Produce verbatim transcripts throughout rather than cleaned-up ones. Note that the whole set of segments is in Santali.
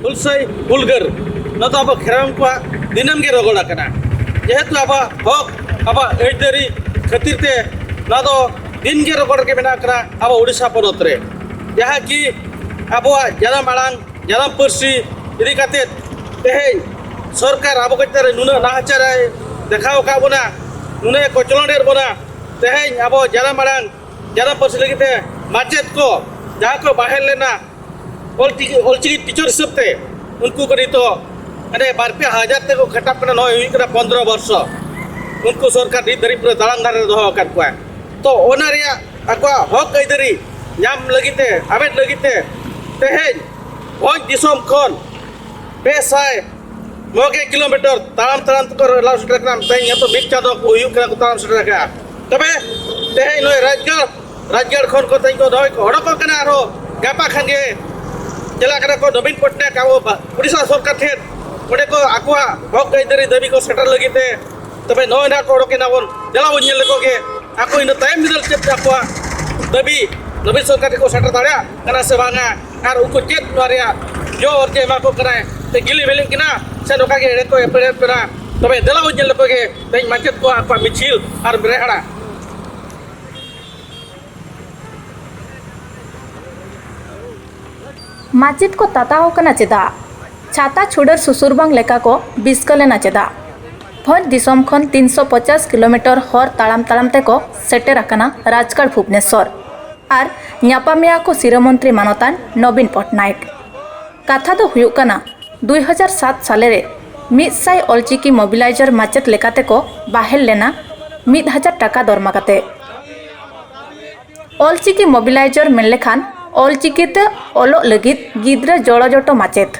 ᱦᱩᱞᱥᱟᱹᱭ ᱦᱩᱞᱜᱟᱹᱨ, ᱱᱚᱣᱟ ᱫᱚ ᱟᱵᱚ ᱠᱷᱮᱨᱣᱟᱞ ᱠᱚᱣᱟᱜ ᱫᱤᱱᱟᱹᱢ ᱜᱮ ᱨᱚᱜᱚᱲ ᱟᱠᱟᱱᱟ᱾ ᱡᱮᱦᱮᱛᱩ ᱟᱵᱚᱣᱟᱜ ᱦᱚᱠ, ᱟᱵᱚᱣᱟᱜ ᱟᱹᱭᱫᱟᱹᱨᱤ ᱠᱷᱟᱹᱛᱤᱨ ᱛᱮ ᱱᱚᱣᱟ ᱫᱚ ᱫᱤᱱ ᱜᱮ ᱨᱚᱜᱚᱲ ᱨᱮᱜᱮ ᱢᱮᱱᱟᱜ ᱟᱠᱟᱫᱟ ᱟᱵᱚ ᱳᱰᱤᱥᱟ ᱯᱚᱱᱚᱛ ᱨᱮ, ᱡᱟᱦᱟᱸ ᱠᱤ ᱟᱵᱚᱣᱟᱜ ᱡᱟᱱᱟᱢ ᱟᱲᱟᱝ, ᱡᱟᱱᱟᱢ ᱯᱟᱹᱨᱥᱤ ᱤᱫᱤ ᱠᱟᱛᱮ ᱛᱮᱦᱮᱧ ᱥᱚᱨᱠᱟᱨ ᱟᱵᱚ ᱠᱚ ᱪᱮᱛᱟᱱ ᱨᱮ ᱱᱩᱱᱟᱹᱜ ᱱᱟᱦᱟᱪᱟᱨ ᱮ ᱫᱮᱠᱷᱟᱣ ᱟᱠᱟᱫ ᱵᱚᱱᱟ, ᱱᱩᱱᱟᱹᱜ ᱮ ᱠᱚᱪᱞᱚᱱ ᱮᱫ ᱵᱚᱱᱟ᱾ ᱛᱮᱦᱮᱧ ᱟᱵᱚ ᱡᱟᱱᱟᱢ ᱟᱲᱟᱝ, ᱡᱟᱱᱟᱢ ᱯᱟᱹᱨᱥᱤ ᱞᱟᱹᱜᱤᱫ ᱛᱮ ᱢᱟᱪᱮᱫ ᱠᱚ ᱡᱟᱦᱟᱸ ᱠᱚ ᱵᱟᱦᱮᱞ ᱞᱮᱱᱟ, ᱚᱞᱪᱤᱠᱤ, ᱚᱞᱪᱤᱠᱤ ᱴᱤᱪᱟᱨ ᱦᱤᱥᱟᱹᱵ ᱛᱮ, ᱩᱱᱠᱩ ᱠᱚ ᱱᱤᱛᱚᱜ ᱦᱟᱱᱮ ᱵᱟᱨ ᱯᱮ ᱦᱟᱡᱟᱨ ᱛᱮᱠᱚ ᱠᱷᱟᱴᱟᱜ ᱠᱟᱱᱟ᱾ ᱱᱚᱜᱼᱚᱭ ᱦᱩᱭᱩᱜ ᱠᱟᱱᱟ ᱯᱚᱱᱫᱽᱨᱚ ᱵᱚᱨᱥᱚ, ᱩᱱᱠᱩ ᱥᱚᱨᱠᱟᱨ ᱱᱤᱛ ᱫᱷᱟᱹᱨᱤᱡ ᱯᱩᱨᱟᱹ ᱫᱟᱞᱟᱱ ᱫᱷᱟᱨᱮ ᱨᱮ ᱫᱚᱦᱚ ᱟᱠᱟᱫ ᱠᱚᱣᱟ᱾ ᱛᱚ, ᱚᱱᱟ ᱨᱮᱭᱟᱜ ᱟᱠᱚᱣᱟᱜ ᱦᱚᱠ ᱟᱹᱭᱫᱟᱹᱨᱤ ᱧᱟᱢ ᱞᱟᱹᱜᱤᱫ ᱛᱮ, ᱦᱟᱢᱮᱴ ᱞᱟᱹᱜᱤᱫ ᱛᱮ ᱛᱮᱦᱮᱧ ᱵᱷᱚᱸᱡᱽ ᱫᱤᱥᱚᱢ ᱠᱷᱚᱱ ᱯᱮ ᱥᱟᱭ ᱱᱚ ᱜᱮᱞ ᱠᱤᱞᱳᱢᱤᱴᱟᱨ ᱛᱟᱲᱟᱢ ᱛᱟᱲᱟᱢ ᱛᱮᱠᱚ ᱞᱟᱣ ᱥᱮᱴᱮᱨ ᱠᱟᱱᱟ᱾ ᱛᱮᱦᱮᱧ ᱱᱤᱛᱚᱜ ᱢᱤᱫ ᱪᱟᱸᱫᱚ ᱠᱚ ᱦᱩᱭᱩᱜ ᱠᱟᱱᱟ ᱠᱚ ᱛᱟᱲᱟᱢ ᱥᱮᱴᱮᱨ ᱟᱠᱟᱫᱼᱟ᱾ ᱛᱚᱵᱮ ᱛᱮᱦᱮᱧ ᱱᱚᱜᱼᱚᱭ ᱨᱟᱡᱽᱜᱟᱲ, ᱨᱟᱡᱽᱜᱟᱲ ᱠᱷᱚᱱ ᱠᱚ ᱛᱮᱦᱮᱧ ᱠᱚ ᱱᱚᱜᱼᱚᱭ ᱠᱚ ᱚᱰᱚᱠᱚᱜ ᱠᱟᱱᱟ᱾ ᱟᱨᱦᱚᱸ ᱜᱟᱯᱟ ᱠᱷᱟᱱ ᱜᱮ ᱪᱟᱞᱟᱜ ᱠᱟᱱᱟ ᱠᱚ ᱱᱚᱵᱤᱱ ᱯᱚᱴᱱᱟᱭᱮᱠ ᱟᱵᱚ ᱵᱟ-, ᱩᱲᱤᱥᱥᱟ ᱥᱚᱨᱠᱟᱨ ᱴᱷᱮᱱ, ᱚᱸᱰᱮ ᱠᱚ ᱟᱠᱚᱣᱟᱜ ᱦᱚᱠ ᱟᱹᱭᱫᱟᱹᱨᱤ ᱫᱟᱹᱵᱤ ᱠᱚ ᱥᱮᱴᱮᱨ ᱞᱟᱹᱜᱤᱫ ᱛᱮ᱾ ᱛᱚᱵᱮ ᱱᱚᱜᱼᱚᱭ ᱱᱟᱦᱟᱜ ᱠᱚ ᱚᱰᱚᱠ ᱮᱱᱟ ᱵᱚᱱ, ᱫᱮᱞᱟ ᱵᱚᱱ ᱧᱮᱞ ᱞᱮᱠᱚ ᱜᱮ, ᱟᱠᱚ ᱤᱱᱟᱹ ᱛᱟᱭᱚᱢ ᱵᱤᱫᱟᱹᱞ ᱪᱮᱫ ᱟᱠᱚᱣᱟᱜ ᱫᱟᱹᱵᱤ ᱱᱚᱵᱤᱱ ᱥᱚᱨᱠᱟᱨ ᱴᱷᱮᱱ ᱠᱚ ᱥᱮᱴᱮᱨ ᱫᱟᱲᱮᱭᱟᱜ ᱠᱟᱱᱟ ᱥᱮ ᱵᱟᱝᱟ, ᱟᱨ ᱩᱱᱠᱩ ᱪᱮᱫ ᱱᱚᱣᱟ ᱨᱮᱭᱟᱜ ᱡᱚ ᱚᱨᱡᱮ ᱮᱢᱟ ᱠᱚ ᱠᱟᱱᱟᱭ, ᱥᱮ ᱜᱤᱞᱤ ᱵᱤᱞᱤᱜ ᱠᱟᱱᱟ, ᱥᱮ ᱱᱚᱝᱠᱟ ᱜᱮ ᱮᱲᱮ ᱠᱚ ᱮᱯᱮᱨ ᱦᱮᱸᱰᱮᱡ ᱠᱟᱱᱟ᱾ ᱛᱚᱵᱮ ᱫᱮᱞᱟ ᱵᱚᱱ ᱧᱮᱞ ᱞᱮᱠᱚ ᱜᱮ ᱛᱮᱦᱮᱧ ᱢᱟᱪᱮᱫ ᱠᱚᱣᱟᱜ ᱟᱠᱚᱣᱟᱜ ᱢᱤᱪᱷᱤᱞ ᱟᱨ ᱨᱮᱦᱟᱲᱟ᱾ ᱢᱟᱪᱮᱫ ᱠᱚ ᱛᱟᱛᱟᱣ ᱠᱟᱱᱟ ᱪᱮᱫᱟᱜ? ᱪᱷᱟᱛᱟ ᱪᱷᱩᱰᱟᱹᱨ ᱥᱩᱥᱩᱨ ᱵᱟᱝ ᱞᱮᱠᱟ ᱠᱚ ᱵᱤᱥᱠᱟᱹ ᱞᱮᱱᱟ ᱪᱮᱫᱟᱜ? ᱵᱷᱚᱸᱡᱽ ᱫᱤᱥᱚᱢ ᱠᱷᱚᱱ ᱛᱤᱱᱥᱚ ᱯᱚᱪᱟᱥ ᱠᱤᱞᱳᱢᱤᱴᱟᱨ ᱦᱚᱨ ᱛᱟᱲᱟᱢ ᱛᱟᱲᱟᱢ ᱛᱮᱠᱚ ᱥᱮᱴᱮᱨ ᱟᱠᱟᱱᱟ ᱨᱟᱡᱽᱜᱟᱲ ᱵᱷᱩᱵᱽᱱᱮᱥᱚᱨ᱾ ᱟᱨ ᱧᱟᱯᱟᱢᱮᱭᱟ ᱠᱚ ᱥᱤᱨᱟᱹ ᱢᱚᱱᱛᱨᱤ ᱢᱟᱱᱚᱛᱟᱱ ᱱᱚᱵᱤᱱ ᱯᱚᱴᱱᱟᱭᱮᱠ᱾ ᱠᱟᱛᱷᱟ ᱫᱚ ᱦᱩᱭᱩᱜ ᱠᱟᱱᱟ, ᱫᱩᱭ ᱦᱟᱡᱟᱨ ᱥᱟᱛ ᱥᱟᱞᱮ ᱨᱮ ᱢᱤᱫ ᱥᱟᱭ ᱚᱞᱪᱤᱠᱤ ᱢᱚᱵᱤᱞᱟᱭᱡᱟᱨ ᱢᱟᱪᱮᱫ ᱞᱮᱠᱟ ᱛᱮᱠᱚ ᱵᱟᱦᱮᱞ ᱞᱮᱱᱟ, ᱢᱤᱫ ᱦᱟᱡᱟᱨ ᱴᱟᱠᱟ ᱫᱚᱨᱢᱟ ᱠᱟᱛᱮ᱾ ᱚᱞᱪᱤᱠᱤ ᱢᱚᱵᱤᱞᱟᱭᱡᱟᱨ ᱢᱮᱱ ᱞᱮᱠᱷᱟᱱ ᱚᱞᱪᱤᱠᱤ ᱛᱮ ᱚᱞᱚᱜ ᱞᱟᱹᱜᱤᱫ ᱜᱤᱫᱽᱨᱟᱹ ᱡᱚᱲᱚ ᱡᱚᱴᱚ ᱢᱟᱪᱮᱫ᱾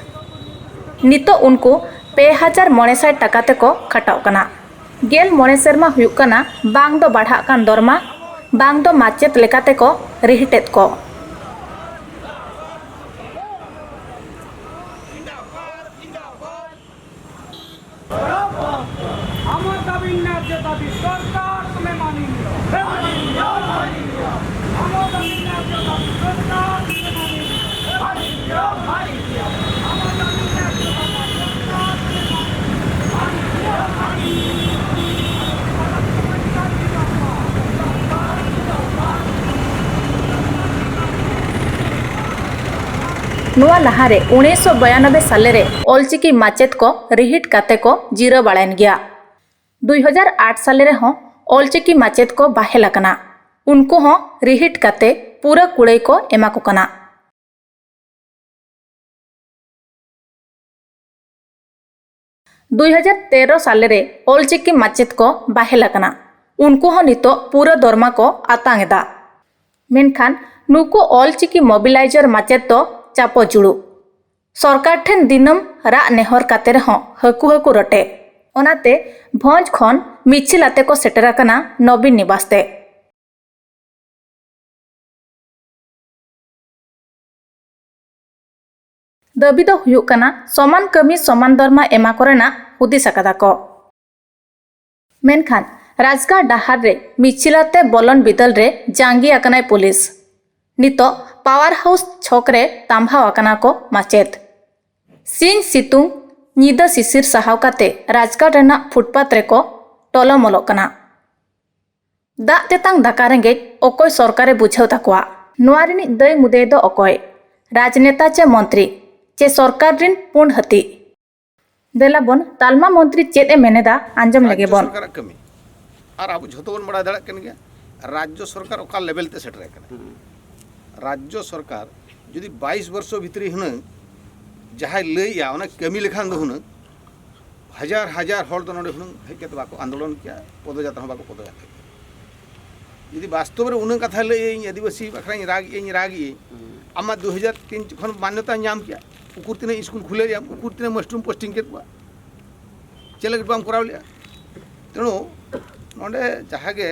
ᱱᱤᱛᱚᱜ ᱩᱱᱠᱩ ᱯᱮ ᱦᱟᱡᱟᱨ ᱢᱚᱬᱮ ᱥᱟᱭ ᱴᱟᱠᱟ ᱛᱮᱠᱚ ᱠᱷᱟᱴᱟᱜ ᱠᱟᱱᱟ᱾ ᱜᱮᱞ ᱢᱚᱬᱮ ᱥᱮᱨᱢᱟ ᱦᱩᱭᱩᱜ ᱠᱟᱱᱟ ᱵᱟᱝ ᱫᱚ ᱵᱟᱲᱦᱟᱜ ᱠᱟᱱ ᱫᱚᱨᱢᱟ, ᱵᱟᱝ ᱫᱚ ᱢᱟᱪᱮᱫ ᱞᱮᱠᱟ ᱛᱮᱠᱚ ᱨᱤᱦᱤᱴᱮᱫ ᱠᱚ᱾ আমার দাবি ন্যায্য দাবি, সরকার তুমি মানিয়ে নিও। আমার দাবি ন্যায্য দাবি, সরকার তুমি মানিয়ে নিও। ᱱᱚᱣᱟ ᱞᱟᱦᱟᱨᱮ ᱩᱱᱤᱥᱥᱚ ᱵᱟᱭᱟᱱᱚᱵᱵᱳᱭ ᱥᱟᱞᱮ ᱨᱮ ᱚᱞᱪᱤᱠᱤ ᱢᱟᱪᱮᱫ ᱠᱚ ᱨᱤᱦᱤᱴ ᱠᱟᱛᱮ ᱠᱚ ᱡᱤᱨᱟᱹ ᱵᱟᱲᱟᱭᱮᱱ ᱜᱮᱭᱟ᱾ ᱫᱩᱭ ᱦᱟᱡᱟᱨ ᱟᱴ ᱥᱟᱞᱮ ᱨᱮᱦᱚᱸ ᱚᱞᱪᱤᱠᱤ ᱢᱟᱪᱮᱫ ᱠᱚ ᱵᱟᱦᱮᱞ ᱟᱠᱟᱱᱟ᱾ ᱩᱱᱠᱩ ᱦᱚᱸ ᱨᱤᱦᱤᱴ ᱠᱟᱛᱮ ᱯᱩᱨᱟᱹ ᱠᱩᱲᱟᱹᱭ ᱠᱚ ᱮᱢᱟ ᱠᱚ ᱠᱟᱱᱟ᱾ ᱫᱩᱭ ᱦᱟᱡᱟᱨ ᱛᱮᱨᱚ ᱥᱟᱞᱮ ᱨᱮ ᱚᱞᱪᱤᱠᱤ ᱢᱟᱪᱮᱫ ᱠᱚ ᱵᱟᱦᱮᱞ ᱟᱠᱟᱱᱟ᱾ ᱩᱱᱠᱩ ᱦᱚᱸ ᱱᱤᱛᱚᱜ ᱯᱩᱨᱟᱹ ᱫᱚᱨᱢᱟ ᱠᱚ ᱟᱛᱟᱝ ᱮᱫᱟ᱾ ᱢᱮᱱᱠᱷᱟᱱ ᱱᱩᱠᱩ ᱚᱞᱪᱤᱠᱤ mobilizer ᱢᱟᱪᱮᱫ ᱫᱚ ᱪᱟᱯᱚ ᱡᱩᱲᱩ᱾ ᱥᱚᱨᱠᱟᱨ ᱴᱷᱮᱱ ᱫᱤᱱᱟᱹᱢ ᱨᱟᱜ ᱱᱮᱦᱚᱨ ᱠᱟᱛᱮ ᱨᱮᱦᱚᱸ ᱦᱟᱹᱠᱩ ᱦᱟᱹᱠᱩ ᱨᱚᱴᱮ᱾ ᱚᱱᱟᱛᱮ ᱵᱷᱚᱸᱡᱽ ᱠᱷᱚᱱ ᱢᱤᱪᱷᱤᱞ ᱟᱛᱮ ᱠᱚ ᱥᱮᱴᱮᱨ ᱟᱠᱟᱱᱟ ᱱᱚᱵᱤᱱ ᱱᱤᱵᱟᱥ ᱛᱮ᱾ ᱫᱟᱹᱵᱤ ᱫᱚ ᱦᱩᱭᱩᱜ ᱠᱟᱱᱟ ᱥᱚᱢᱟᱱ ᱠᱟᱹᱢᱤ ᱥᱚᱢᱟᱱ ᱫᱚᱨᱢᱟ ᱮᱢᱟ ᱠᱚᱨᱮᱱᱟᱜ ᱦᱩᱫᱤᱥ ᱟᱠᱟᱫᱟ ᱠᱚ᱾ ᱢᱮᱱᱠᱷᱟᱱ ᱨᱟᱡᱽᱜᱟᱲ ᱰᱟᱦᱟᱨ ᱨᱮ ᱢᱤᱪᱷᱤᱞ ᱟᱛᱮ ᱵᱚᱞᱚᱱ ᱵᱤᱫᱟᱹᱞ ᱨᱮ ᱡᱟᱸᱜᱮ ᱟᱠᱟᱱᱟᱭ ᱯᱩᱞᱤᱥ᱾ ᱱᱤᱛᱚᱜ power house ᱪᱷᱚᱠ ᱨᱮ ᱛᱟᱢᱵᱷᱟᱣ ᱟᱠᱟᱱᱟ ᱠᱚ ᱢᱟᱪᱮᱫ᱾ ᱥᱤᱧ ᱥᱤᱛᱩᱝ, ᱧᱤᱫᱟᱹ ᱥᱤᱥᱤᱨ ᱥᱟᱦᱟᱣ ᱠᱟᱛᱮ ᱨᱟᱡᱽᱜᱟᱲ ᱨᱮᱱᱟᱜ ᱯᱷᱩᱴᱯᱟᱛ ᱨᱮᱠᱚ ᱴᱚᱞᱚᱢᱚᱞᱚᱜ ᱠᱟᱱᱟ᱾ ᱫᱟᱜ ᱛᱮᱛᱟᱝ ᱫᱟᱠᱟ ᱨᱮᱸᱜᱮᱡ ᱚᱠᱚᱭ ᱥᱚᱨᱠᱟᱨᱮ ᱵᱩᱡᱷᱟᱹᱣ ᱛᱟᱠᱚᱣᱟ? ᱱᱚᱣᱟ ᱨᱤᱱᱤᱡ ᱫᱟᱹᱭ ᱢᱩᱫᱟᱹᱭ ᱫᱚ ᱚᱠᱚᱭ? ᱨᱟᱡᱽᱱᱮᱛᱟ ᱪᱮ ᱢᱚᱱᱛᱨᱤ? ᱪᱮ ᱥᱚᱨᱠᱟᱨ ᱨᱤᱱ ᱯᱩᱸᱰ ᱦᱟᱹᱛᱤ? ᱫᱮᱞᱟ ᱵᱚᱱ, ᱛᱟᱞᱢᱟ ᱢᱚᱱᱛᱨᱤ ᱪᱮᱫ ᱮ ᱢᱮᱱᱮᱫᱟ, ᱟᱸᱡᱚᱢ ᱞᱮᱜᱮ ᱨᱟᱡᱽᱡᱚ ᱵᱚᱱ᱾ ᱥᱚᱨᱠᱟᱨᱟᱜ ᱠᱟᱹᱢᱤ᱾ ᱟᱨ ᱟᱵᱚ ᱡᱷᱚᱛᱚ ᱵᱚᱱ ᱵᱟᱲᱟᱭ ᱫᱟᱲᱮᱭᱟᱜ ᱠᱟᱱ ᱜᱮᱭᱟ, ᱨᱟᱡᱽᱡᱚ ᱥᱚᱨᱠᱟᱨ ᱚᱠᱟ level ᱛᱮ ᱥᱮᱴᱮᱨ ᱟᱠᱟᱱᱟ᱾ ᱦᱩᱸ᱾ ᱨᱟᱡᱽᱡᱚ ᱥᱚᱨᱠᱟᱨ ᱡᱩᱫᱤ ᱵᱟᱭᱤᱥ ᱵᱚᱨᱥᱚ ᱵᱷᱤᱛᱨᱤ ᱦᱩᱱᱟᱹᱝ ᱡᱟᱦᱟᱸᱭ ᱞᱟᱹᱭᱮᱜᱼᱟ, ᱚᱱᱟ ᱠᱟᱹᱢᱤ ᱞᱮᱠᱷᱟᱱ ᱫᱚ ᱦᱩᱱᱟᱹᱝ ᱦᱟᱡᱟᱨ ᱦᱟᱡᱟᱨ ᱦᱚᱲ ᱫᱚ ᱱᱚᱰᱮ ᱦᱩᱱᱟᱹᱝ ᱦᱮᱡ ᱠᱟᱛᱮ ᱵᱟᱠᱚ ᱟᱱᱫᱳᱞᱚᱱ ᱠᱮᱭᱟ, ᱯᱚᱫᱚᱡᱟᱛᱨᱟ ᱦᱚᱸ ᱵᱟᱠᱚ ᱯᱚᱫᱚᱡᱟᱛᱨᱟ ᱠᱮᱭᱟ᱾ ᱡᱩᱫᱤ ᱵᱟᱥᱛᱚᱵ ᱨᱮ ᱩᱱᱟᱹᱝ ᱠᱟᱛᱷᱟ ᱞᱟᱹᱭ ᱟᱹᱧ, ᱟᱹᱫᱤᱵᱟᱹᱥᱤ ᱵᱟᱠᱷᱨᱟᱧ ᱨᱟᱜ ᱮᱜᱼᱟᱹᱧ, ᱨᱟᱜ ᱮᱜᱼᱟᱹᱧ, ᱦᱩᱸ᱾ ᱟᱢᱟᱜ ᱫᱩ ᱦᱟᱡᱟᱨ ᱛᱤᱱ ᱠᱷᱚᱱ ᱢᱟᱱᱱᱚᱛᱟ ᱧᱟᱢ ᱠᱮᱭᱟ, ᱩᱠᱩᱨ ᱛᱤᱱᱟᱹᱜ ᱤᱥᱠᱩᱞ ᱠᱷᱩᱞᱟᱹᱣ ᱮᱜᱼᱟᱢ, ᱩᱠᱩᱨ ᱛᱤᱱᱟᱹᱜ ᱢᱟᱥᱴᱟᱨ ᱯᱳᱥᱴᱤᱝ ᱠᱮᱫ ᱠᱚᱣᱟ, ᱪᱮᱫ ᱞᱟᱹᱜᱤᱫ ᱵᱟᱢ ᱠᱚᱨᱟᱣ ᱞᱮᱜᱼᱟ? ᱛᱮᱬᱩ ᱱᱚᱰᱮ ᱡᱟᱦᱟᱸ ᱜᱮ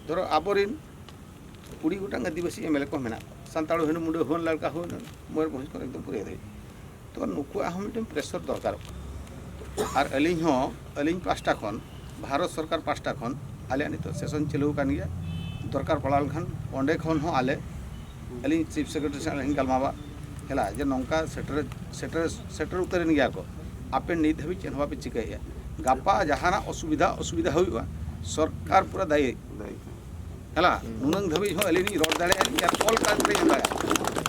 ᱫᱷᱚᱨᱚ ᱟᱵᱚᱨᱤᱱ ᱠᱩᱲᱤ ᱜᱚᱴᱟᱝ ᱟᱹᱫᱤᱵᱟᱹᱥᱤ MLA ᱠᱚ ᱢᱮᱱᱟᱜ ᱠᱚᱣᱟ, ᱥᱟᱱᱛᱟᱲ ᱦᱩᱭᱱᱟ, ᱢᱩᱰᱟᱹ ᱦᱩᱭᱱᱟ, ᱞᱟᱲᱠᱟ ᱦᱩᱭᱱᱟ, ᱢᱚᱭᱩᱨᱵᱷᱚᱸᱡᱽ ᱠᱷᱚᱱ ᱮᱠᱫᱚᱢ ᱯᱩᱨᱟᱹ ᱫᱷᱟᱹᱵᱤᱡ᱾ ᱛᱚ ᱱᱩᱠᱩᱣᱟᱜ ᱦᱚᱸ ᱢᱤᱫᱴᱮᱱ pressure ᱫᱚᱨᱠᱟᱨᱚᱜ ᱠᱟᱱᱟ᱾ ᱟᱨ ᱟᱹᱞᱤᱧ ᱦᱚᱸ, ᱟᱹᱞᱤᱧ ᱯᱟᱦᱴᱟ ᱠᱷᱚᱱ, ᱵᱷᱟᱨᱚᱛ ᱥᱚᱨᱠᱟᱨ ᱯᱟᱦᱴᱟ ᱠᱷᱚᱱ ᱟᱞᱮᱭᱟᱜ ᱱᱤᱛᱚᱜ session ᱪᱟᱹᱞᱩ ᱟᱠᱟᱱ ᱜᱮᱭᱟ, ᱫᱚᱨᱠᱟᱨ ᱯᱟᱲᱟᱣ ᱞᱮᱱᱠᱷᱟᱱ ᱚᱸᱰᱮ ᱠᱷᱚᱱ ᱦᱚᱸ ᱟᱞᱮ, ᱟᱹᱞᱤᱧ Chief Secretary ᱥᱟᱶ ᱞᱤᱧ ᱜᱟᱞᱢᱟᱨᱟᱣᱟ, ᱦᱮᱞᱟ, ᱡᱮ ᱱᱚᱝᱠᱟ ᱥᱮᱴᱮᱨ, ᱥᱮᱴᱮᱨ, ᱥᱮᱴᱮᱨ ᱩᱛᱟᱹᱨᱮᱱ ᱜᱮᱭᱟ ᱠᱚ, ᱟᱯᱮ ᱱᱤᱛ ᱫᱷᱟᱹᱵᱤᱡ ᱪᱮᱫ ᱦᱚᱸ ᱵᱟᱯᱮ ᱪᱤᱠᱟᱹᱭᱮᱫᱼᱟ᱾ ᱜᱟᱯᱟ ᱡᱟᱦᱟᱱᱟᱜ ᱚᱥᱩᱵᱤᱫᱷᱟ, ᱚᱥᱩᱵᱤᱫᱷᱟ ᱦᱩᱭᱩᱜᱼᱟ, ᱥᱚᱨᱠᱟᱨ ᱯᱩᱨᱟᱹ ᱫᱟᱭᱤ᱾ ᱫᱟᱭᱤ᱾ ᱦᱮᱞᱟ, ᱦᱩᱸ᱾ ᱱᱩᱱᱟᱹᱝ ᱫᱷᱟᱹᱵᱤᱡ ᱦᱚᱸ ᱟᱹᱞᱤᱧ ᱞᱤᱧ ᱨᱚᱲ ᱫᱟᱲᱮᱭᱟᱜᱼᱟ, ᱟᱨ call conference ᱮᱢ ᱫᱟᱲᱮᱭᱟᱜᱼᱟ᱾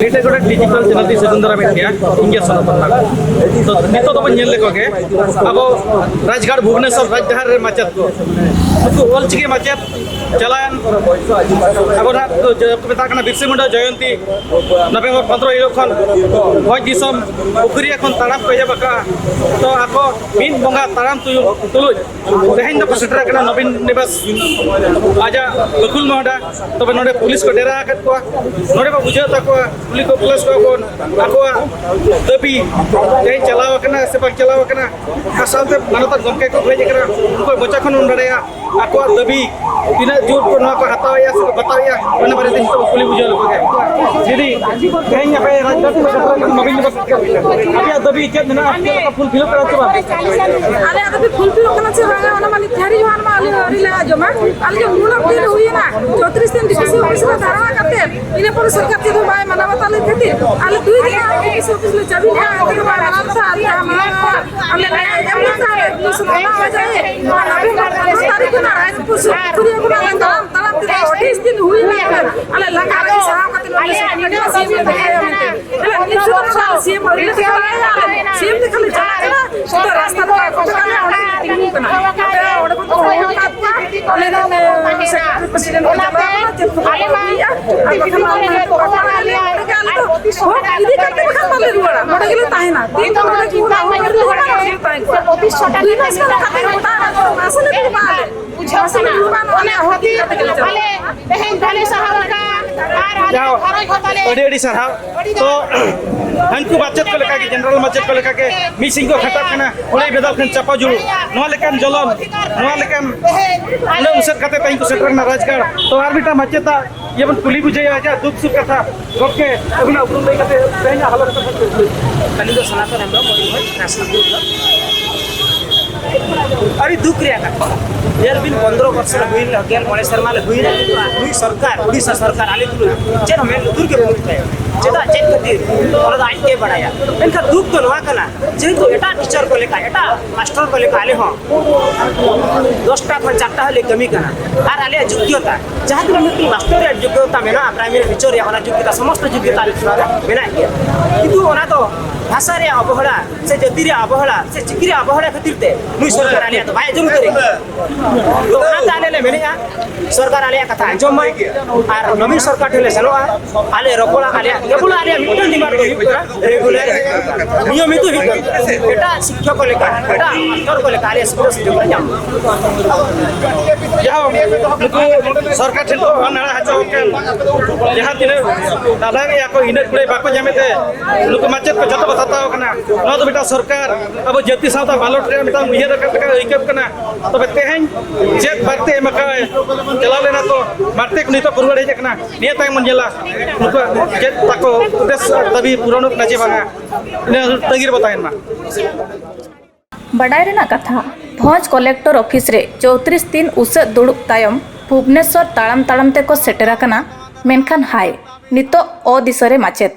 ᱱᱤᱛᱚᱜ ᱜᱚᱴᱟ ᱰᱤᱡᱤᱴᱟᱞ ᱪᱮᱱᱮᱞ ᱛᱮ ᱥᱟᱹᱜᱩᱱ ᱫᱟᱨᱟᱢᱮᱫ ᱜᱮᱭᱟ, ᱤᱧ ᱜᱮ ᱥᱚᱱᱟᱛᱚᱱ ᱱᱟᱜ᱾ ᱛᱚ ᱱᱤᱛᱚᱜ ᱫᱚᱵᱚᱱ ᱧᱮᱞ ᱞᱮᱠᱚ ᱜᱮ, ᱟᱵᱚ ᱨᱟᱡᱽᱜᱟᱲ ᱵᱷᱩᱵᱽᱱᱮᱥᱚᱨ ᱨᱟᱡᱽᱰᱟᱦᱟᱨ ᱨᱮ ᱢᱟᱪᱮᱫ ᱠᱚ, ᱱᱩᱠᱩ ᱚᱞᱪᱤᱠᱤ ᱢᱟᱪᱮᱫ ᱪᱟᱞᱟᱣᱮᱱ ᱟᱵᱚ ᱱᱟᱜ ᱡᱚ-, ᱠᱚ ᱢᱮᱛᱟᱜ ᱠᱟᱱᱟ ᱵᱤᱨᱥᱟ ᱢᱩᱱᱰᱟ ᱡᱚᱭᱚᱱᱛᱤ, ᱱᱚᱵᱷᱮᱢᱵᱚᱨ ᱯᱚᱱᱫᱽᱨᱚ ᱦᱤᱞᱳᱜ ᱠᱷᱚᱱ ᱵᱷᱚᱸᱡᱽ ᱫᱤᱥᱚᱢ ᱯᱩᱠᱷᱩᱨᱤᱭᱟᱹ ᱠᱷᱚᱱ ᱛᱟᱲᱟᱢ ᱠᱚ ᱮᱦᱚᱵ ᱟᱠᱟᱫᱼᱟ᱾ ᱛᱚ ᱟᱠᱚ ᱢᱤᱫ ᱵᱚᱸᱜᱟ ᱛᱟᱲᱟᱢ ᱛᱩᱭᱩ-, ᱛᱩᱞᱩᱡ ᱛᱮᱦᱮᱧ ᱫᱚᱠᱚ ᱥᱮᱴᱮᱨ ᱟᱠᱟᱱᱟ ᱱᱚᱵᱤᱱ ᱱᱤᱵᱟᱥ ᱟᱡᱟᱜ ᱵᱟᱹᱠᱷᱩᱞ ᱢᱚᱦᱰᱟ᱾ ᱛᱚᱵᱮ ᱱᱚᱰᱮ ᱯᱩᱞᱤᱥ ᱠᱚ ᱰᱮᱨᱟ ᱟᱠᱟᱫ ᱠᱚᱣᱟ᱾ ᱱᱚᱰᱮ ᱵᱚ ᱵᱩᱡᱷᱟᱹᱣ ᱛᱟᱠᱚᱣᱟ, ᱠᱩᱞᱤ ᱠᱚ ᱯᱩᱞᱤᱥ ᱠᱚᱣᱟ ᱵᱚᱱ ᱟᱠᱚᱣᱟᱜ ᱫᱟᱹᱵᱤ ᱛᱮᱦᱮᱧ ᱪᱟᱞᱟᱣ ᱟᱠᱟᱱᱟ ᱥᱮ ᱵᱟᱝ ᱪᱟᱞᱟᱣ ᱟᱠᱟᱱᱟ᱾ ᱟᱨ ᱥᱟᱶᱛᱮ ᱢᱟᱱᱚᱛᱟᱱ ᱜᱚᱢᱠᱮ ᱠᱚ ᱦᱮᱡ ᱟᱠᱟᱱᱟ, ᱩᱱᱠᱩᱣᱟᱜ ᱢᱚᱪᱟ ᱠᱷᱚᱱ ᱵᱚᱱ ᱵᱟᱲᱟᱭᱟ ᱟᱠᱚᱣᱟᱜ ᱫᱟᱹᱵᱤ ᱛᱤᱱᱟᱹᱜ ᱡᱳᱨ ᱠᱚ ᱱᱚᱣᱟ ᱠᱚ ᱦᱟᱛᱟᱣᱮᱫᱼᱟ ᱥᱮ ᱠᱚ ᱵᱟᱛᱟᱣᱮᱫᱼᱟ, ᱚᱱᱟ ᱵᱟᱨᱮᱛᱮ ᱡᱚᱛᱚ ᱠᱚ ᱠᱩᱞᱤ ᱵᱩᱡᱷᱟᱹᱣ ᱞᱮᱠᱚ ᱜᱮ᱾ ᱫᱤᱫᱤ, ᱛᱮᱦᱮᱧ ᱟᱯᱮ ᱨᱟᱡᱽᱱᱤᱛᱤ ᱥᱮᱴᱮᱨ ᱟᱠᱟᱱᱟ ᱱᱚᱵᱤᱱ ᱱᱤᱵᱟᱥ, ᱟᱯᱮᱭᱟᱜ ᱫᱟᱹᱵᱤ ᱪᱮᱫ ᱢᱮᱱᱟᱜᱼᱟ? ᱪᱮᱫ ᱞᱮᱠᱟ ᱯᱷᱩᱞᱯᱷᱤᱞᱚᱜ ᱠᱟᱱᱟ ᱥᱮ ᱵᱟᱝ? ᱟᱞᱮᱭᱟᱜ ᱫᱟᱹᱵᱤ ᱯᱷᱩᱞᱯᱷᱤᱞᱚᱜ ᱠᱟᱱᱟ ᱥᱮ ᱵᱟᱝᱟ, ᱚᱱᱟ ᱢᱟ ᱱᱤᱛ ᱫᱷᱟᱹᱨᱤᱡ ᱦᱚᱸ ᱟᱞᱮ ᱢᱟ ᱟᱹᱣᱨᱤ ᱞᱮ ᱟᱸᱡᱚᱢᱟ᱾ ᱟᱞᱮ ᱡᱮ ᱢᱩᱞᱚᱠ ᱫᱤᱱ ᱦᱩᱭᱮᱱᱟ, ᱪᱳᱭᱛᱨᱤᱥ ᱫᱤᱱ ᱰᱤᱥᱤ ᱚᱯᱷᱤᱥ ᱨᱮ ᱫᱷᱟᱨᱱᱟ ᱠᱟᱛᱮ, ᱤᱱᱟᱹ ᱯᱚᱨᱮ ᱥᱚᱨᱠᱟᱨ ᱪᱮᱫ ᱦᱚᱸ ᱵᱟᱭ ᱢᱟᱱᱟᱣ ᱵᱟᱛᱟᱣ ᱞᱮᱫ ᱠᱷᱟᱹᱛᱤᱨ ᱟᱞᱮ ᱫᱩᱭ ᱫᱤᱱ ᱰᱤᱥᱤ ᱚᱯᱷᱤᱥ ᱞᱮ ᱪᱟᱹᱵᱤ ᱞᱮᱫᱼᱟ, ᱮᱱᱛᱮ ᱫᱚ ᱵᱟᱭ ᱢᱟᱱᱟᱣ ᱞᱮᱫᱟ᱾ ᱟᱨ ᱡᱟᱦᱟᱸ ᱢᱟᱱᱟᱣ ᱟᱞᱮ ᱞᱮ ᱮᱢ ᱞᱮᱫᱟ, ᱟᱞᱮ ᱯᱩᱞᱤᱥ ᱦᱚᱸ ᱢᱟᱱᱟᱣ ᱵᱟᱡᱟᱭ, ᱟᱨ ᱱᱚᱵᱷᱮᱢᱵᱚᱨ ᱯᱚᱱᱫᱽᱨᱚ ᱛᱟᱹᱨᱤᱠᱷ ᱠᱷᱚᱱᱟᱜ ᱨᱟᱭᱨᱚᱝᱯᱩᱨ ᱥᱩᱨ ᱠᱷᱩᱨᱤᱭᱟᱹ ᱠᱷᱚᱱᱟᱜ ᱞᱮ ᱛᱟᱲᱟᱢ ᱛᱟᱲᱟᱢ ᱛᱮ ᱟᱹᱰᱤ ᱫᱤᱱ ᱦᱩᱭ ᱮᱱᱟ᱾ ᱟᱞᱮ ᱞᱟᱸᱜᱟ ᱟᱹᱰᱤ ᱥᱟᱦᱟᱣ ᱠᱟᱛᱮ ᱱᱚᱰᱮ ᱥᱮᱴᱮᱨ ᱞᱮᱱᱟ, ᱥᱤ ᱮᱢ ᱞᱮ ᱫᱮᱠᱷᱟᱭᱟ ᱢᱮᱱᱛᱮ᱾ ᱟᱞᱮ ᱱᱤᱛ ᱥᱩᱫᱷᱟᱹ ᱥᱤ ᱮᱢ ᱟᱹᱣᱨᱤ ᱞᱮ ᱫᱮᱠᱷᱟᱣ ᱫᱟᱲᱮᱭᱟᱭᱟ᱾ ᱟᱞᱮ ᱥᱤ ᱮᱢ ᱫᱮᱠᱷᱟ ᱞᱮ ᱪᱟᱞᱟᱜ ᱠᱟᱱᱟ, ᱥᱩᱫᱷᱟᱹ ᱨᱟᱥᱛᱟ ᱨᱮ ᱵᱟᱭ ᱯᱷᱳᱴᱳ ᱠᱟᱜ ᱞᱮᱭᱟ, ᱚᱸᱰᱮ ᱜᱮᱞᱮ ᱛᱤᱸᱜᱩ ᱠᱟᱱᱟ᱾ ᱟᱯᱮ ᱚᱸᱰᱮ ᱠᱷᱚᱱ ᱠᱚ ᱦᱚᱦᱚ ᱟᱠᱟᱫ ᱠᱚᱣᱟ, ᱟᱞᱮ ᱨᱮᱱ ᱥᱮᱠᱨᱮᱴᱟᱨᱤ ᱯᱨᱮᱥᱤᱰᱮᱱᱴ ᱠᱚ ᱪᱟᱞᱟᱣ ᱠᱟᱱᱟ, ᱪᱮᱫ ᱠᱚ ᱠᱚ ᱤᱫᱤᱭᱟ, ᱟᱨ ᱵᱟᱠᱷᱟᱱ ᱢᱟ ᱚᱱᱟ ᱠᱚ ᱵᱟᱠᱚ ᱵᱟᱲᱟᱭᱟ᱾ ᱚᱸᱰᱮ ᱜᱮ ᱟᱞᱮ ᱫᱚ ᱦᱚᱲ ᱤᱫᱤ ᱠᱟᱛᱮ ᱵᱟᱠᱷᱟᱱ ᱵᱟᱞᱮ ᱨᱩᱣᱟᱹᱲᱟ, ᱱᱚᱸᱰᱮ ᱜᱮᱞᱮ ᱛᱟᱦᱮᱱᱟ᱾ ᱛᱤᱱ ᱫᱚ ᱱᱚᱸᱰᱮ ᱠᱚ ᱦᱚᱦᱚ ᱟᱠᱟᱫ ᱞᱮᱭᱟ, ᱚᱸᱰᱮ ᱜᱮᱞᱮ ᱛᱟᱦᱮᱱ ᱠᱟᱱᱟ᱾ ᱫᱩᱭ ᱢᱟᱥ ᱠᱷᱚᱱ ᱠᱟᱛᱮ ᱜᱚᱴᱟ ᱢᱟᱥᱮ ᱞᱮ ᱫᱩᱲᱩᱵᱼᱟ ᱟᱞᱮ᱾ ᱵᱩᱡᱷᱟᱹᱣ ᱠᱟᱱᱟ᱾ ᱚᱱᱟ ᱠᱷᱟᱹᱛᱤᱨ ᱟᱞᱮ ᱛᱮᱦᱮᱧ ᱵᱟᱞᱮ ᱥᱟᱦᱟᱣ ᱟᱠᱟᱫ ᱟᱨ ᱟᱞᱮ ᱡᱟᱣ, ᱜᱷᱟᱨᱚᱸᱡᱽ ᱦᱚᱸ ᱛᱟᱞᱮ ᱟᱹᱰᱤ ᱟᱹᱰᱤ ᱥᱟᱨᱦᱟᱣ᱾ ᱛᱚ ᱦᱟᱹᱱᱠᱩ ᱢᱟᱪᱮᱫ ᱠᱚ ᱞᱮᱠᱟᱜᱮ, ᱡᱮᱱᱟᱨᱮᱞ ᱢᱟᱪᱮᱫ ᱠᱚ ᱞᱮᱠᱟᱜᱮ ᱢᱤᱫ ᱥᱤᱧ ᱠᱚ ᱠᱷᱟᱴᱟᱜ ᱠᱟᱱᱟ, ᱚᱸᱰᱮ ᱵᱮᱫᱟᱣ ᱠᱷᱟᱱ ᱪᱟᱯᱟ ᱡᱩᱲᱩ, ᱱᱚᱣᱟ ᱞᱮᱠᱟᱱ ᱡᱚᱞᱚᱱ, ᱱᱚᱣᱟ ᱞᱮᱠᱟᱱ ᱩᱱᱟᱹᱜ ᱩᱥᱟᱹᱫ ᱠᱟᱛᱮ ᱛᱮᱦᱮᱧ ᱠᱚ ᱥᱮᱴᱮᱨ ᱠᱟᱱᱟ ᱨᱟᱡᱽᱜᱟᱲ᱾ ᱛᱚ ᱟᱨ ᱢᱤᱫᱴᱟᱝ ᱢᱟᱪᱮᱫᱟᱜ ᱤᱭᱟᱹ ᱵᱚᱱ ᱠᱩᱞᱤ ᱵᱩᱡᱷᱟᱹᱣᱟ, ᱟᱡᱟᱜ ᱫᱩᱠ ᱥᱩᱠ ᱠᱟᱛᱷᱟ ᱜᱚᱢᱠᱮ ᱟᱹᱵᱤᱱᱟᱜ ᱩᱯᱨᱩᱢ ᱞᱟᱹᱭ ᱠᱟᱛᱮ ᱛᱮᱦᱮᱧᱟᱜ ᱦᱟᱞᱚᱛ ᱠᱟᱛᱷᱟ ᱠᱚ ᱞᱟᱹᱭ᱾ ᱟᱹᱞᱤᱧ ᱫᱚ ᱥᱚᱱᱟᱛᱚᱱ ᱦᱮᱢᱵᱨᱚᱢ, ᱢᱚᱭᱩᱨᱵᱷᱚᱸᱡᱽ ᱱᱮᱥᱱᱟᱞ ᱜᱨᱩᱯ ᱫᱚ᱾ ᱟᱹᱰᱤ ᱫᱩᱠ ᱨᱮᱭᱟᱜ ᱠᱟᱛᱷᱟ, ᱧᱮᱞ ᱵᱤᱱ, ᱯᱚᱱᱫᱽᱨᱚ ᱵᱚᱨᱥᱚ ᱞᱮ ᱦᱩᱭ ᱞᱮᱱᱟ, ᱜᱮᱞ ᱢᱚᱬᱮ ᱥᱮᱨᱢᱟ ᱞᱮ ᱦᱩᱭ ᱞᱮᱱᱟ, ᱱᱩᱭ ᱥᱚᱨᱠᱟᱨ, ᱩᱰᱤᱥᱟ ᱥᱚᱨᱠᱟᱨ ᱟᱞᱮ ᱛᱩᱞᱩᱡ ᱪᱮᱫ ᱦᱚᱸ ᱢᱮᱫ ᱞᱩᱛᱩᱨ ᱜᱮ ᱵᱟᱹᱱᱩᱜ ᱛᱟᱭᱟ᱾ ᱪᱮᱫᱟᱜ, ᱪᱮᱫ ᱠᱷᱟᱹᱛᱤᱨ, ᱚᱱᱟ ᱫᱚ ᱟᱡ ᱜᱮ ᱵᱟᱲᱟᱭᱟ᱾ ᱢᱮᱱᱠᱷᱟᱱ ᱫᱩᱠ ᱫᱚ ᱱᱚᱣᱟ ᱠᱟᱱᱟ, ᱡᱮᱦᱮᱛᱩ ᱮᱴᱟᱜ ᱴᱤᱪᱟᱨ ᱠᱚ ᱞᱮᱠᱟ, ᱮᱴᱟᱜ ᱢᱟᱥᱴᱟᱨ ᱠᱚ ᱞᱮᱠᱟ ᱟᱞᱮ ᱦᱚᱸ ᱫᱚᱥᱴᱟ ᱠᱷᱚᱱ ᱪᱟᱨᱴᱟ ᱦᱟᱹᱵᱤᱡ ᱞᱮ ᱠᱟᱹᱢᱤ ᱠᱟᱱᱟ᱾ ᱟᱨ ᱟᱞᱮᱭᱟᱜ ᱡᱳᱜᱽᱭᱚᱛᱟ, ᱡᱟᱦᱟᱸ ᱛᱤᱱᱟᱹᱜ ᱢᱤᱫᱴᱤᱡ ᱢᱟᱥᱴᱟᱨ ᱨᱮᱭᱟᱜ ᱡᱳᱜᱽᱭᱚᱛᱟ ᱢᱮᱱᱟᱜᱼᱟ, ᱯᱨᱟᱭᱢᱟᱨᱤ ᱴᱤᱪᱟᱨ ᱨᱮᱭᱟᱜ, ᱚᱱᱟ ᱡᱳᱜᱽᱭᱚᱛᱟ ᱥᱚᱢᱚᱥᱛᱚ ᱡᱳᱜᱽᱭᱚᱛᱟ ᱟᱞᱮ ᱴᱚᱞᱟ ᱨᱮ ᱢᱮᱱᱟᱜ ᱜᱮᱭᱟ᱾ ᱠᱤᱱᱛᱩ ᱚᱱᱟ ᱫᱚ ᱵᱷᱟᱥᱟ ᱨᱮᱭᱟᱜ ᱚᱵᱚᱦᱮᱲᱟ ᱥᱮ ᱡᱟᱹᱛᱤ ᱨᱮᱭᱟᱜ ᱚᱵᱚᱦᱮᱲᱟ ᱥᱮ ᱪᱤᱠᱤ ᱨᱮᱭᱟᱜ ᱚᱵᱚᱦᱮᱲᱟ ᱠᱷᱟᱹᱛᱤᱨ ᱛᱮ ᱱᱩᱭ ᱥᱚᱨᱠᱟᱨ ᱟᱞᱮᱭᱟᱜ ᱫᱚ ᱵᱟᱭ ᱟᱸᱡᱚᱢ ᱩᱛᱟᱹᱨᱮᱫ ᱠᱟᱱᱟ᱾ ᱛᱚ ᱚᱱᱟᱛᱮ ᱟᱞᱮ ᱞᱮ ᱢᱮᱱᱮᱫᱼᱟ, ᱥᱚᱨᱠᱟᱨ ᱟᱞᱮᱭᱟᱜ ᱠᱟᱛᱷᱟ ᱟᱸᱡᱚᱢ ᱢᱟᱭ ᱟᱨ ᱱᱚᱵᱤᱱ ᱥᱚᱨᱠᱟᱨ ᱴᱷᱮᱱ ᱞᱮ ᱥᱮᱱᱚᱜᱼᱟ᱾ ᱟᱞᱮ ᱨᱚᱯᱚᱲᱟ, ᱟᱞᱮᱭᱟᱜ ᱠᱮᱵᱚᱞ ᱟᱞᱮᱭᱟᱜ ᱢᱤᱫᱴᱟᱝ ᱰᱤᱢᱟᱱᱰ ᱫᱚ ᱦᱩᱭᱩᱜ ᱠᱟᱱᱟ ᱨᱮᱜᱩᱞᱟᱨ, ᱱᱤᱭᱚᱢᱤᱛ ᱦᱩᱭᱩᱜ ᱠᱟᱱᱟ᱾ ᱮᱴᱟᱜ ᱥᱤᱠᱠᱷᱚᱠ ᱠᱚ ᱞᱮᱠᱟ, ᱮᱴᱟᱜ ᱢᱟᱥᱴᱟᱨ ᱠᱚ ᱞᱮᱠᱟ ᱟᱞᱮᱭᱟᱜ ᱥᱩᱵᱤᱫᱷᱟ ᱥᱩᱡᱳᱜᱽ ᱞᱮ ᱧᱟᱢ ᱢᱟ᱾ ᱡᱟᱦᱟᱸ ᱱᱩᱠᱩ ᱥᱚᱨᱠᱟᱨ ᱴᱷᱮᱱ ᱠᱚ ᱱᱟᱲᱟ ᱦᱚᱪᱚ ᱟᱠᱟᱱ, ᱡᱟᱦᱟᱸ ᱛᱤᱱᱟᱹᱜ ᱱᱟᱞᱦᱟ ᱜᱮᱭᱟ ᱠᱚ, ᱤᱱᱟᱹᱜ ᱠᱩᱲᱟᱹᱭ ᱵᱟᱠᱚ ᱧᱟᱢᱮᱫ ᱛᱮ ᱱᱩᱠᱩ ᱢᱟᱪᱮᱫ ᱠᱚ ᱡᱚᱛᱚ ᱠᱚ ᱥᱟᱛᱟᱣ ᱟᱠᱟᱱᱟ᱾ ᱱᱚᱣᱟ ᱫᱚ ᱢᱤᱫᱴᱟᱝ ᱥᱚᱨᱠᱟᱨ ᱟᱵᱚ ᱡᱟᱹᱛᱤ ᱥᱟᱶᱛᱟ ᱢᱟᱞᱚᱴ ᱨᱮᱭᱟᱜ ᱢᱤᱫᱴᱟᱝ ᱩᱭᱦᱟᱹᱨ ᱟᱠᱟᱫ ᱞᱮᱠᱟ ᱟᱹᱭᱠᱟᱹᱜ ᱠᱟᱱᱟ᱾ ᱛᱚᱵᱮ ᱛᱮᱦᱮᱧ ᱪᱮᱫ ᱵᱟᱨᱛᱮ ᱮᱢ ᱟᱠᱟᱫ, ᱪᱟᱞᱟᱣ ᱞᱮᱱᱟ ᱠᱚ, ᱵᱟᱨᱛᱮ ᱠᱚ ᱱᱤᱛᱚᱜ ᱠᱚ ᱨᱩᱣᱟᱹᱲ ᱦᱮᱡ ᱟᱠᱟᱱᱟ᱾ ᱱᱤᱭᱟᱹ ᱛᱟᱭᱚᱢ ᱵᱚᱱ ᱧᱮᱞᱟ ᱱᱩᱠᱩᱣᱟᱜ ᱪᱮᱫ ᱛᱟᱠᱚ ᱩᱫᱽᱫᱮᱥ ᱟᱨ ᱫᱟᱹᱵᱤ ᱯᱩᱨᱚᱱᱚᱜ ᱠᱟᱱᱟ ᱪᱮ ᱵᱟᱝᱟ, ᱤᱱᱟᱹ ᱛᱟᱺᱜᱤ ᱨᱮᱵᱚ ᱛᱟᱦᱮᱱ ᱢᱟ᱾ ᱵᱟᱰᱟᱭ ᱨᱮᱱᱟᱜ ᱠᱟᱛᱷᱟ, ᱵᱷᱚᱸᱡᱽ ᱠᱚᱞᱮᱠᱴᱚᱨ ᱚᱯᱷᱤᱥ ᱨᱮ ᱪᱳᱭᱛᱨᱤᱥ ᱫᱤᱱ ᱩᱥᱟᱹᱫ ᱫᱩᱲᱩᱵ ᱛᱟᱭᱚᱢ ᱵᱷᱩᱵᱽᱱᱮᱥᱚᱨ ᱛᱟᱲᱟᱢ ᱛᱟᱲᱟᱢ ᱛᱮᱠᱚ ᱥᱮᱴᱮᱨ ᱟᱠᱟᱱᱟ, ᱢᱮᱱᱠᱷᱟᱱ ᱦᱟᱭ, ᱱᱤᱛᱚᱜ ᱚ ᱫᱤᱥᱟᱹ ᱨᱮ ᱢᱟᱪᱮᱛ᱾